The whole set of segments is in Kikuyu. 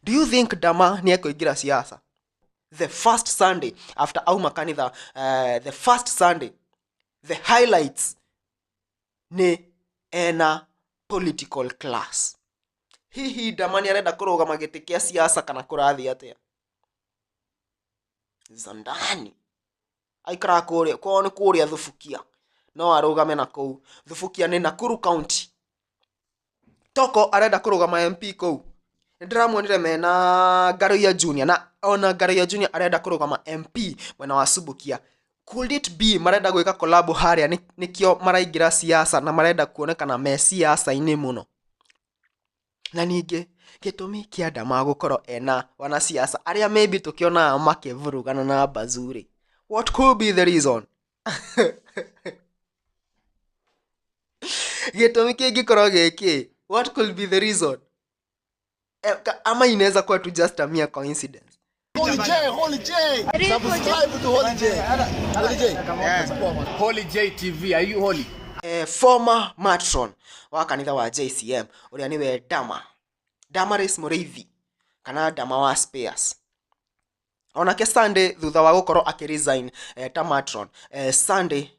Do you think Dama nĩ ekũingĩra siasa? The first Sunday after auma kanitha, the first Sunday, the highlights nĩ ena political class. Hihi Dama nĩ arenda kũrũgama gĩtĩ kĩa siasa kana kũrathiĩ atĩa? Zandani aikaraga kũrĩa kwao nĩ kũrĩa Thubukia, no arũgame na kũu Thubukia nĩ Nakuru County. Toko arenda kũrũgama MP kũu, nĩ ndĩramuonire mena Ngaruiya Junior, na ona Ngaruiya Junior arenda kũrũgama MP mwena wa Subukia. Could it be marenda gwĩka collab harĩa nĩkĩo maraingĩra siasa na marenda kuonekana me siasa-inĩ mũno? Na ningĩ gĩtũmi kĩa Dama gũkorwo ena wanasiasa arĩa maybe tũkĩonaga makĩvurugana na Bazuri, what could be the reason? Gĩtũmi kĩngĩkorwo gĩkĩ, what could be the reason? Ama inaweza kuwa tu just a mere coincidence. Holy J, Holy J. Subscribe to Holy J. Holy J. Holy J TV, are you holy? Former matron wa kanitha wa JCM ũrĩa nĩwe Dama, Damaris Mũrĩithi kana Dama wa Spares, onake Sunday thutha wa gũkorwo akĩresign ta matron, Sunday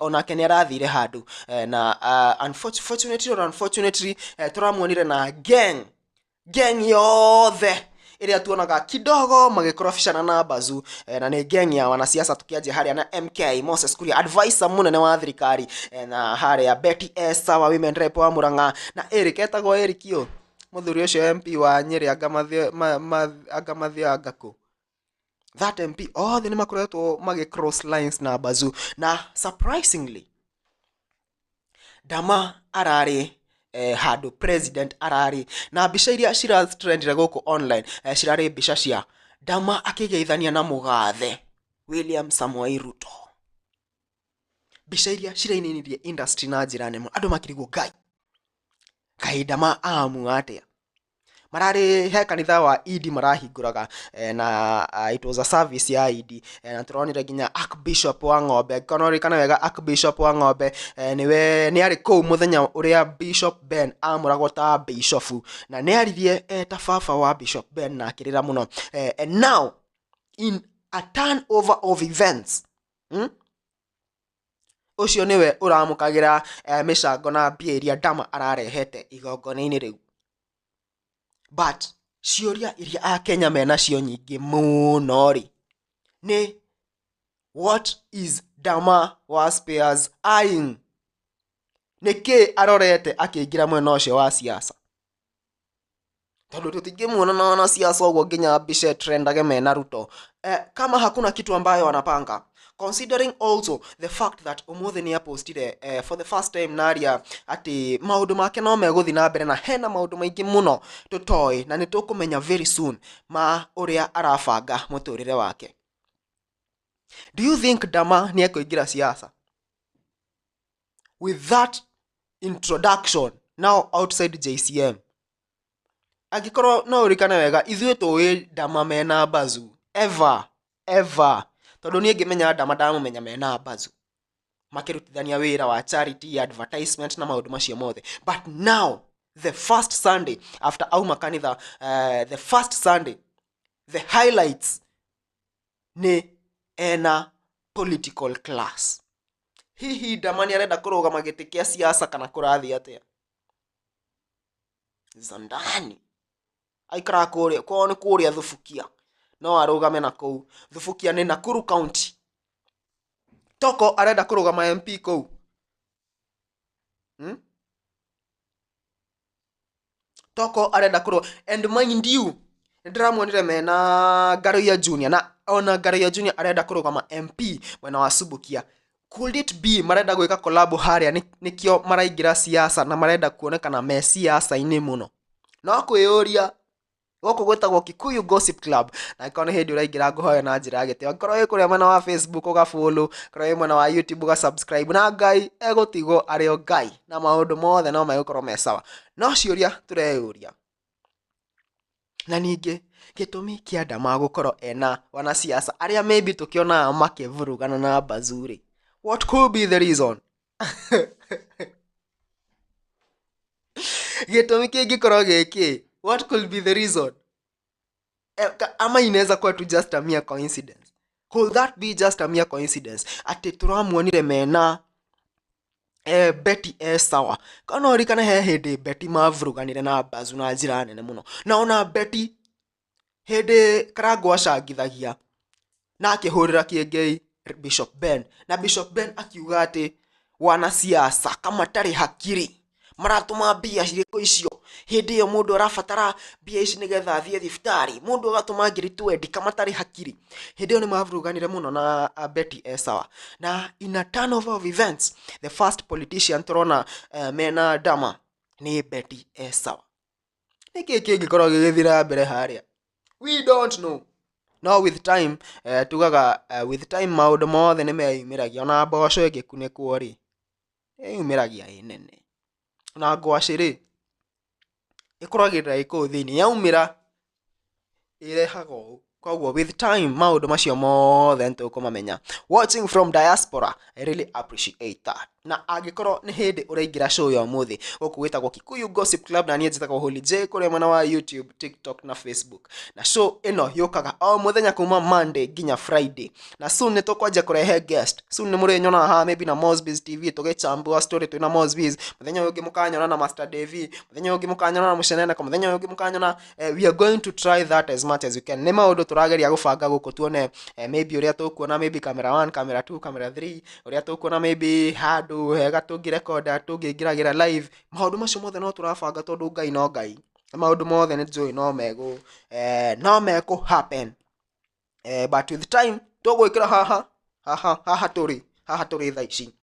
onake nĩ arathire handũ, na fortunately or unfortunately, tũramuonire na gang yothe ĩrĩa tuonaga kidogo magĩkorobicana na Bazu, na nĩ gang ya wanasiasa, tukianjia harĩa na MK Moses Kuria, advisor mũnene wa thirikari, na harĩa Betty Esther wa women rep wa Murang'a, na Eric, etagwo Eric ũ mũthuri ũcio MP wa Nyĩrĩ, anga mathio anga kũ, that MP, othe nĩ makoretwo magĩ cross lines na Bazu. Na surprisingly Dama ararĩ handũ president ararĩ, na mbica iria ciratrendire gũkũ online, cirarĩ mbica cia Dama akĩgeithania na mũgathe William Samoei Ruto, mbica iria ciraininirie industry na njĩra nene mũno. Andũ makĩrigwo, Ngai, kaĩ Dama aamua atĩa? Mararĩ he kanitha wa Idi marahingũraga, na it was a service ya Idi, na tũronire nginya Archbishop wa Ng'ombe, angĩkorwo no ũririkane wega, Archbishop wa Ng'ombe, nĩwe nĩ arĩ kũu mũthenya ũrĩa Bishop Ben amũragwo ta bishop, na nĩ aririe ta baba wa Bishop Ben na akĩrĩra mũno. And now in a turnover of events, Ũcio nĩwe ũramũkagĩra mĩcango na mbia iria Dama ararehete igongona-inĩ rĩu. But ciũria iria Akenya menacio nyingĩ mũno rĩ, nĩ what is Dama wa Spares eyeing? Nĩkĩ arorete akĩingĩra mwena ũcio wa siasa? Tondũ tũtingĩmuona na wanasiasa ũguo nginya mbica trendage mena Ruto, kama hakuna kitu ambayo wanapanga, considering also the fact that ũmũthĩ nĩ apostire for the first time naria atĩ maũndũ make no megũthiĩ na mbere, na hena maũndũ maingĩ mũno tũtoĩ na nĩ tũkũmenya very soon ma ũrĩa arabanga mũtũrĩre wake. Do you think Dama nĩ ekũingĩra siasa with that introduction now outside JCM? Angĩkorwo no ũririkane wega, ithuĩ tũĩ Dama mena Bazu ever ever, tondũ niĩ ngĩmenya Dama ndamũmenya mena Bazu makĩrutithania wĩra wa charity, advertisement na maũndũ macio mothe. But now the first Sunday after auma kanitha, the first Sunday, the highlights nĩ ena political class. Hihi Dama nĩ arenda kũrũgama gĩtĩ kĩa siasa kana kũrathiĩ atĩa? Zandani aikaraga kũrĩa kwao nĩ kũrĩa Thubukia, no arũgame na kũu Thubukia nĩ Nakuru County. Toko arenda kũrũgama MP kũu, Toko arenda kũrũgama, and mind you nĩ ndĩramuonire mena Ngaruiya Junior, na ona Ngaruiya Junior arenda kũrũgama MP mwena wa Subukia. Could it be marenda gwĩka collab harĩa nĩkĩo maraingĩra siasa na marenda kuonekana me siasa-inĩ mũno? No kwĩyũria. Gũkũ gwĩtagwo Kikuyu Gossip Club, na angĩkorwo nĩ hĩndĩ ũraingĩra, ngũhoya na njĩra ya gĩtĩo, angĩkorwo wĩ kũrĩa mwena wa Facebook ũgafollow, korwo wĩ mwena wa YouTube ũgasubscribe, na Ngai egũtigwo arĩ o Ngai na maũndũ mothe no megũkorwo me sawa. No ciũria tũreyũria, na ningĩ gĩtũmi kĩa Dama gũkorwo ena wanasiasa arĩa maybe tũkĩonaga makĩvurugana na Bazuri, what could be the reason? Gĩtũmi kĩngĩkorwo gĩkĩ, what could be the reason? Ama inaweza kuwa tu just a mere coincidence? Could that be just a mere coincidence atĩ tũramuonire mena Betty e sawa? Kana ũririkane he hĩndĩ Betty mavuruganire na Bazu na njĩra nene mũno, na ona Betty hĩndĩ Karangũ acangithagia na akĩhũrĩra Kĩengei Bishop Ben, na Bishop Ben akiuga atĩ wanasiasa kama tarĩ hakiri maratũma mbia cirĩkũ icio hĩndĩ ĩyo mũndũ arabatara mbia ici nĩgetha athiĩ thibitarĩ, mũndũ agatũma 20,000 kama tarĩ hakiri. Hĩndĩ ĩyo nĩ mavuruganire mũno na Betty e sawa. Na in a turnover of events, the first politician tũrona mena Dama nĩ Betty e sawa. Nĩkĩ kĩngĩkorwo gĩgĩthiĩ na mbere harĩa? We don't know. No with time, tugaga with time maũndũ mothe nĩ meyumĩragia. Ona mboco ĩngĩkunĩkwo rĩ, ĩyumĩragia ĩ nene. Na ngwacĩ rĩ, ĩkũragĩrĩra ĩ kũu thĩinĩ, yaumĩra ĩrehaga ũũ. Koguo with time maũndũ macio mothe nĩ tũkũmamenya. Watching from diaspora, I really appreciate that. Na angĩkorwo nĩ hĩndĩ ũraingĩra show ya ũmũthĩ, gũkũ gwĩtagwo Kikuyu Gossip Club, na niĩ njĩtagwo Holy J kũrĩa mwena wa YouTube, TikTok na Facebook. Na show ĩno yũkaga o mũthenya kuma Monday nginya Friday. Na soon nĩ tũkwanjia kũrehe guest. Soon nĩ mũrĩnyona haha maybe na Mosby's TV tũgĩchambua story twĩna Mosby's. Mũthenya ũyũ ũngĩ mũkanyona na Master Davy, mũthenya ũyũ ũngĩ mũkanyona na Mũceneneko, mũthenya ũyũ ũngĩ mũkanyona. We are going to try that as much as we can. Nĩ maũndũ tũrageria gũbanga gũkũ tuone maybe ũrĩa tũkuona, maybe camera 1, camera 2, camera 3, ũrĩa tũkuona maybe handũ hega tũngĩrekonda, tũngĩingĩragĩra live. Maũndũ macio mothe no tũrabanga, tondũ Ngai no Ngai. Na maũndũ mothe nĩ njũĩ no mekũ happen. But with time tũgwĩkĩra haha haha haha tũrĩ haha tũrĩ thaa ici.